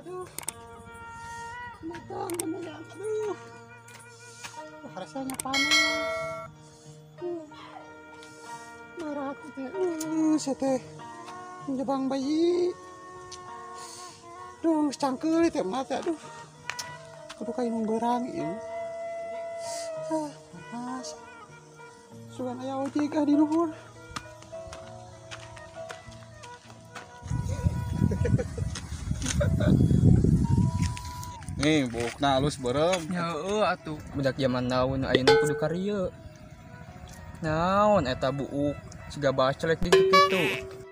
Aduh. Matang bener aduh. Rasanya panas. Marah teh. Saya teh menjebang bayi. Duh, cangkeul teh mata aduh. Kudu ka inung beurang ieu. Ah, panas. Sugan aya ojek ah di luhur. Nih, buukna alus beureum. Heueuh atuh, budak zaman naon ayeuna kudu karieu. Naon eta buuk siga baclek di kitu.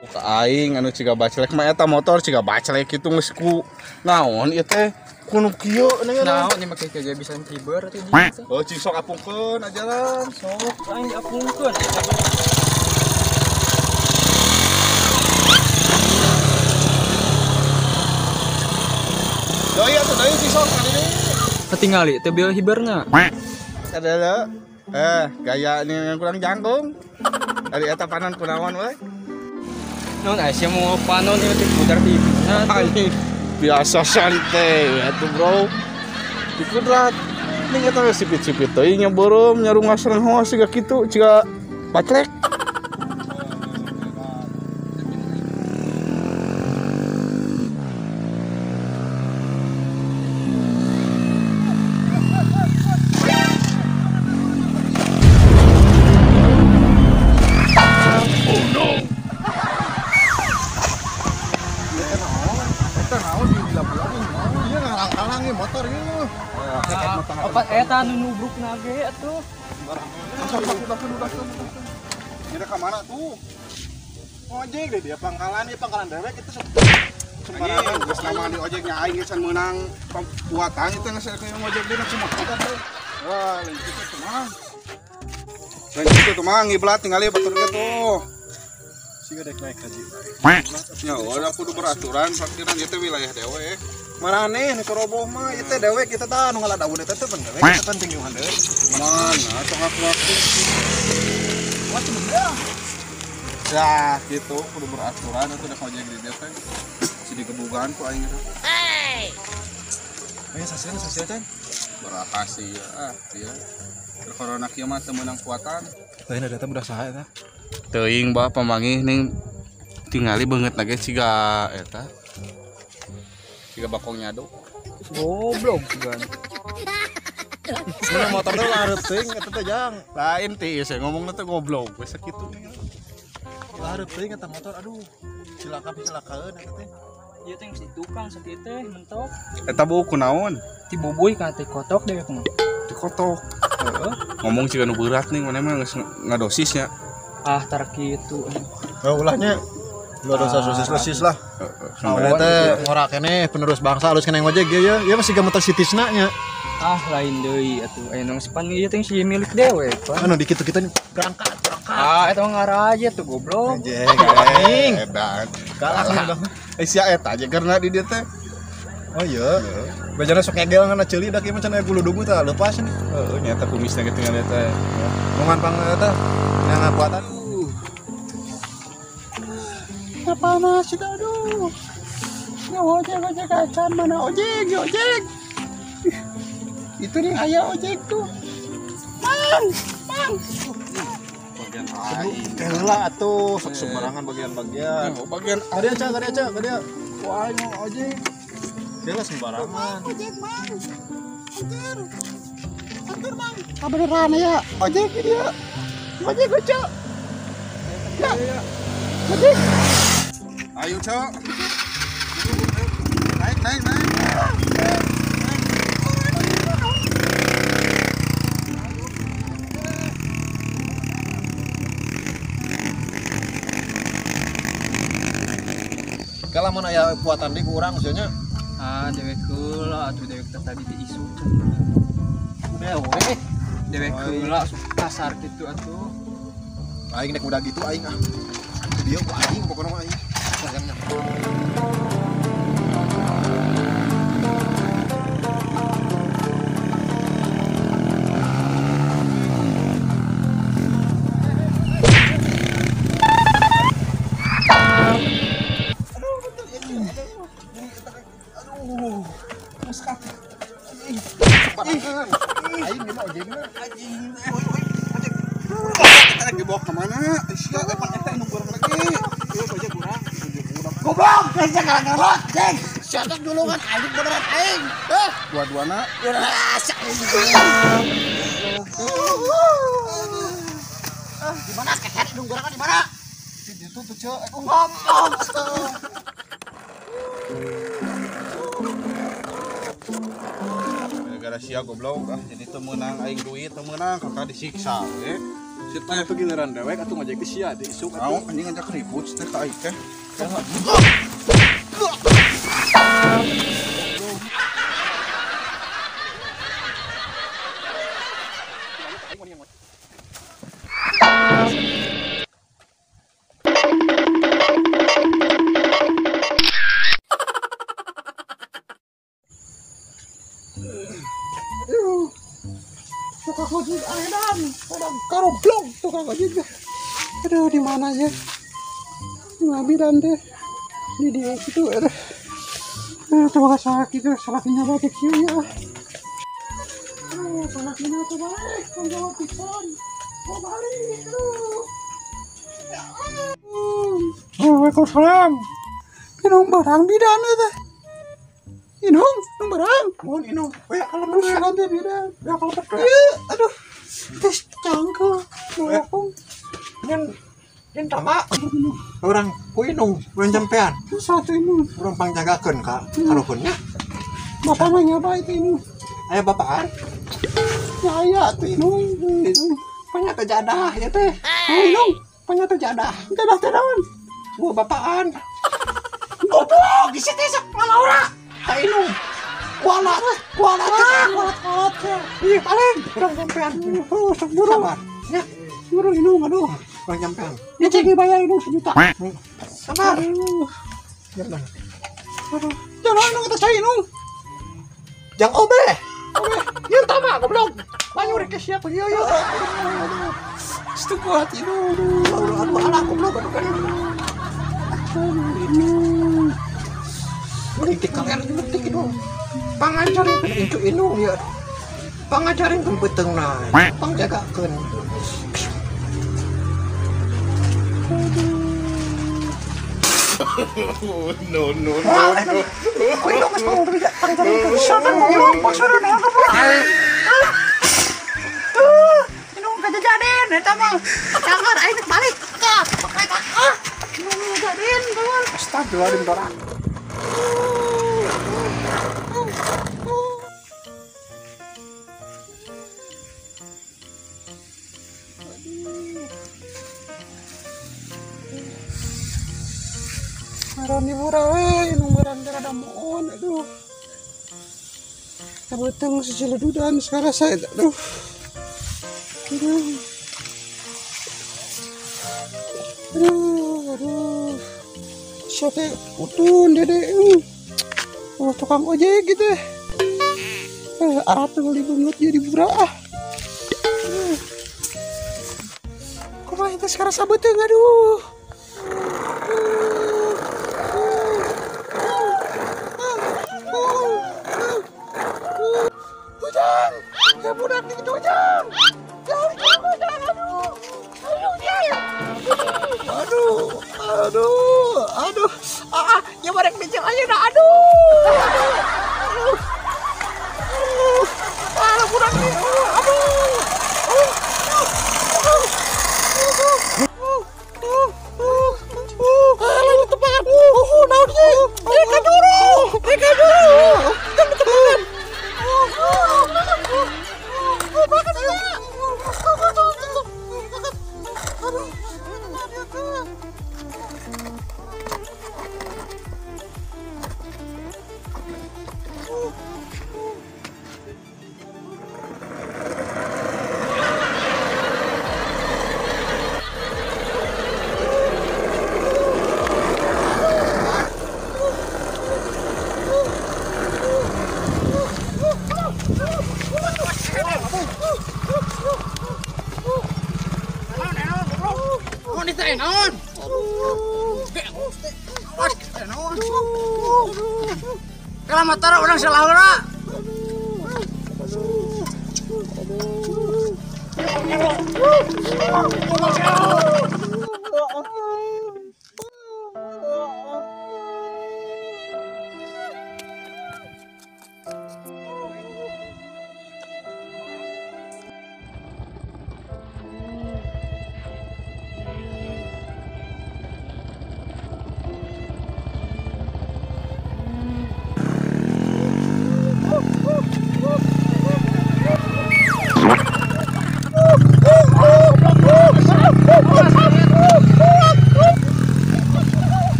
Buuk aing anu siga baclek mah eta motor siga baclek kitu geus ku naon ieu teh kuno kieu naon ieu make kaya bisa kiber teh di. Oh, cing sok apungkeun ajaran. Sok aing diapungkeun. Doi atuh doi si sok kali ini. Ketingali teh bieu hiberna. Ada gaya ini yang kurang jangkung. Ari eta panon kunaon we. Naon aya sia mau panon ieu teh pudar di ibuna. Biasa santai atuh bro. Di kudrat. Ning eta sipit-sipit teuing nya beureum nya rungas rengos siga kitu siga baclek. Opat eta nu nubruk nage atuh. Kira ka mana tuh? Ojek deh dia pangkalan, ieu pangkalan dewek itu sembarangan. Geus lama di ojeknya aing geus meunang pembuatan itu geus aya ngojek deui kumaha teh. Wah, lain kitu tuh mah. Lain kitu tuh mah ngiblat tingali batur ge tuh. Siga dek naik haji. Ya, udah kudu beraturan parkiran ieu teh wilayah dewek. Maraneh nu roboh mah ieu teh dewek kita tah nu ngala daun eta teh pan dewek kita penting ieu deui. Mana sok ngaku-ngaku. Wah, cenah. Ya, gitu kudu beraturan atuh da ojek di dieu teh. Si digebugan ku aing eta. Hey. Ayo sasian sasian. Berapa sih ah, ieu. Corona kieu mah teu meunang kuatan. Lain ada teh budak saha eta? Teuing bah pamangih ning tingali beungeut na ge siga eta. Siga bakong nyaduk. Goblok siga. Sebenarnya motor teh larut teuing eta teh jang. Lain teh saya ngomongna teh goblok we sakitu. Larut teuing eta motor aduh. Cilaka cilakaeun eta teh. Ieu teh geus di tukang sakieu teh mentok. Eta buuk kunaon? Ti bubuy kana teh kotok dewek mah. Ti kotok. Heeh. Ngomong siga nu berat nih maneh mah geus ngadosisnya. Ah tar kitu. Oh ulahnya. Lu ada sosis lah. Mana teh ngorak keneh penerus bangsa alus keneh ngojek ieu ya. Ieu masih motor sitisna nya. Ah lain deui atuh. Aya nang sepan ieu teh si milik dewek pan. Anu di kitu-kitu berangkat berangkat. Ah eta mah ngaraja tuh goblok. Anjing. Edan. Galak udah. Eh sia eta aja karena di dieu teh. Oh iya. Bejana sok ngegel ngana ceuli dak ieu mah cenah guludug tah leupas nih. Heeh nyata kumisna kitu ngan eta. Nungan pang eta ngapuatan. Panas itu aduh. Ya ojek ojek acan mana ojek ojek. Itu nih ayah ojek tuh. Mang, mang. Bagian aing. Heula atuh sok sembarangan bagian-bagian. Oh, bagian ada aja, ada aja, ada. Wah, mau ojek. Heula sembarangan. Ojek, mang. Anjir. Anjir, mang. Kabeneran ya ojek dia. Ojek lucu. Ya. Ojek. Ayo, Cok. Naik, naik, naik. Kalau mun aya puatan di kurang maksudnya. Ah, dewek heula atuh dewek teh tadi di isu. Dewek. Dewek heula sok kasar kitu atuh. Aing nek udah gitu aing ah. Dia ku aing pokokna mah aing. Aing di mah ojekna. Anjing. Kita lagi dibawa kemana? Sia eta eta nu goreng lagi. Ieu ojek urang. Goblok, geus ngarangarot, ceng. Sia teh dulungan aing beneran aing. Heh, dua-duana. Di mana kehet nu gorengan di mana? Di ditu tuh, Ceu. Ngomong. Gara-gara sia goblok ah jadi teu meunang aing duit teu meunang kakak disiksa we. Si teh tuh giliran dewek atuh ngojek di sia di isuk atuh. Anjing ngajak ribut si teh ka aing teh. Aduh, tukang ojek aedan, orang karoblong tukang ojek. Aduh, di mana ya? Ngabilan deh. Di dia itu aduh. Coba sakit itu salakinya batik ya. Aduh, salakinya tuh balik, tanggung pisan. Mau balik, aduh. Oh, waalaikumsalam. Minum barang bidan teh. Inung, inung barang. Mohon inung. Ya kalau beneran teh bidan. Ya kalau bener. Aduh. Tes cangkel. Ngomong. Nyen nyen tama. Urang ku inung, urang jampean. Satu inung. Urang pangjagakeun ka karuhunnya. Bapak mah nyoba itu inung. Aya bapaan? Ya aya tuh inung. Inung. Panya teh jadah ya teh. Oh, inung. Panya teh jadah. Jadah teh naon? Gua bapaan. Goblok, geus teh sok ngalaura. Ka inung. Kualat, kualat, kualat, kualat. Ih, paling urang jampean. Oh, sok buru. Sabar. Ya, buru inung aduh. Urang jampean. Ya cek bayar inung sejuta. Sabar. Aduh. Jangan. Aduh. Jangan inung kita cai inung. Jang obe. Obe. Ieu tama goblok. Banyu rek sia ku ieu ieu. Aduh. Situ kuat inung. Aduh, aduh, alah goblok aduh kan. Aduh, inung. Ini kalian nyetik inung. Pangajarin incu inung ya. Pangajarin keun peuteungna. Pangjagakeun. No no no. Ku inung geus pangjarinkeun. Sono goblok, maksudna naon goblok. Tuh, inung kejadian eta mah. Jangan aing balik. Tah, ah. Inung kejadian kawan. Astagfirullahaladzim, Dora. Marani murah we, inung barang teh rada moon, aduh. Kabeteng seciledudan sekarang saya, aduh. Aduh. Aduh, aduh. Sia teh utun dede. Oh, tukang ojek gitu. Arat beli banget jadi burah. Kumaha teh sekarang sabeteung aduh. Ujang, ya budak di Ujang. Jangan Ujang, aduh. Aduh, Ujang. Aduh, aduh, aduh. Ah, ya bareng bijak aja dah. Aduh. Aduh. Aduh. Aduh. Ah, budak ni. Aduh. Aduh. Ah, lagi tepakan. Naon sih? Eh, kajuru. Eh, kajuru. Jangan tepakan. Kalau motor orang salah ora.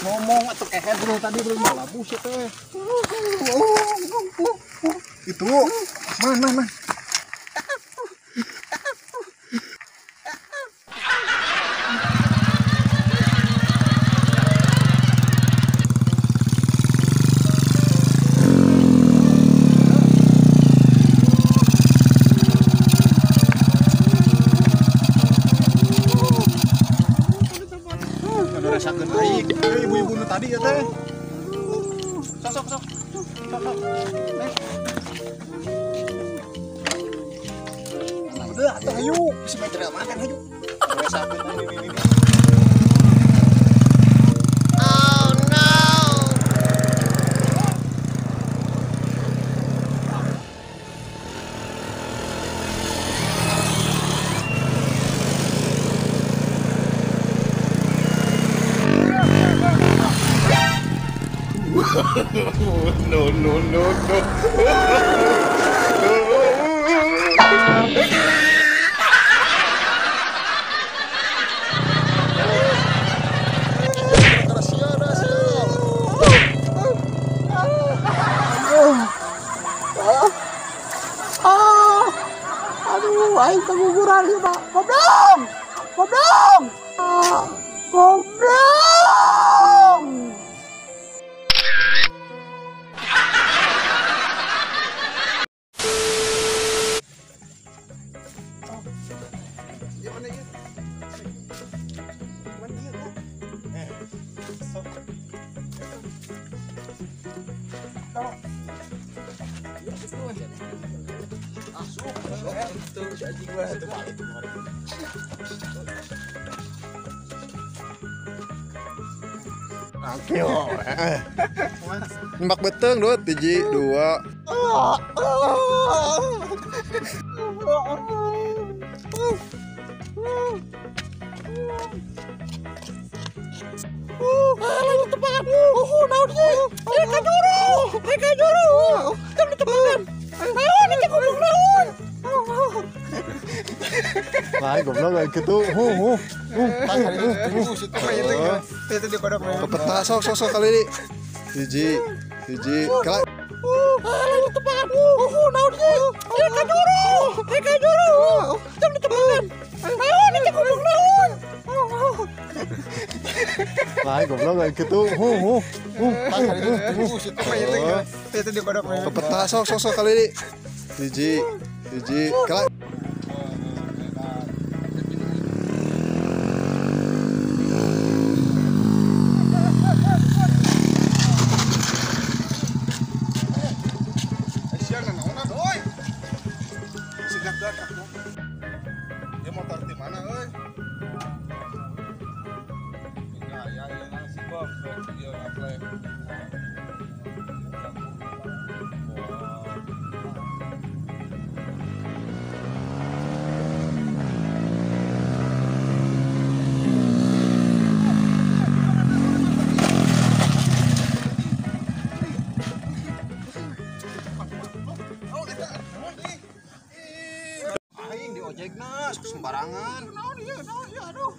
Ngomong atau kehed bro tadi belum labu sih teh. Itu man. Ibu-ibu nu tadi ya teh. Sok. Sok. Udah atuh ayo, bisa meter makan ayo. Ini. Oh no. No. Aduh, aing keguguran ieu mah. Goblok. Goblok. Goblok. Nembak beteng dua, 1, 2. Lain goblok kayak gitu. Kepeta sok kali ini. 1, 1, kali. Lain goblok kayak gitu. Kepeta sok kali ini. 1, 1, kali. Dia motor di mana, euy? Ya, si Bob, dia ngaplek. Sembarangan. Aduh.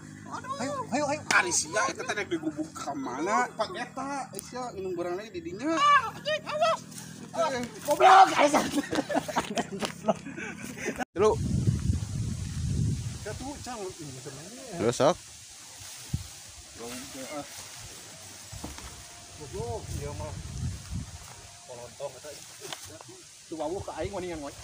Ayo. Ari sia eta teh rek digubuk ka mana? Pak eta sia minum barang lagi di dinya. Anjing, awas. Goblok, asa. Lu. Terus sok. Goblok, ieu mah. Kolontong eta. Tuh wawuh ka aing wani ngoi.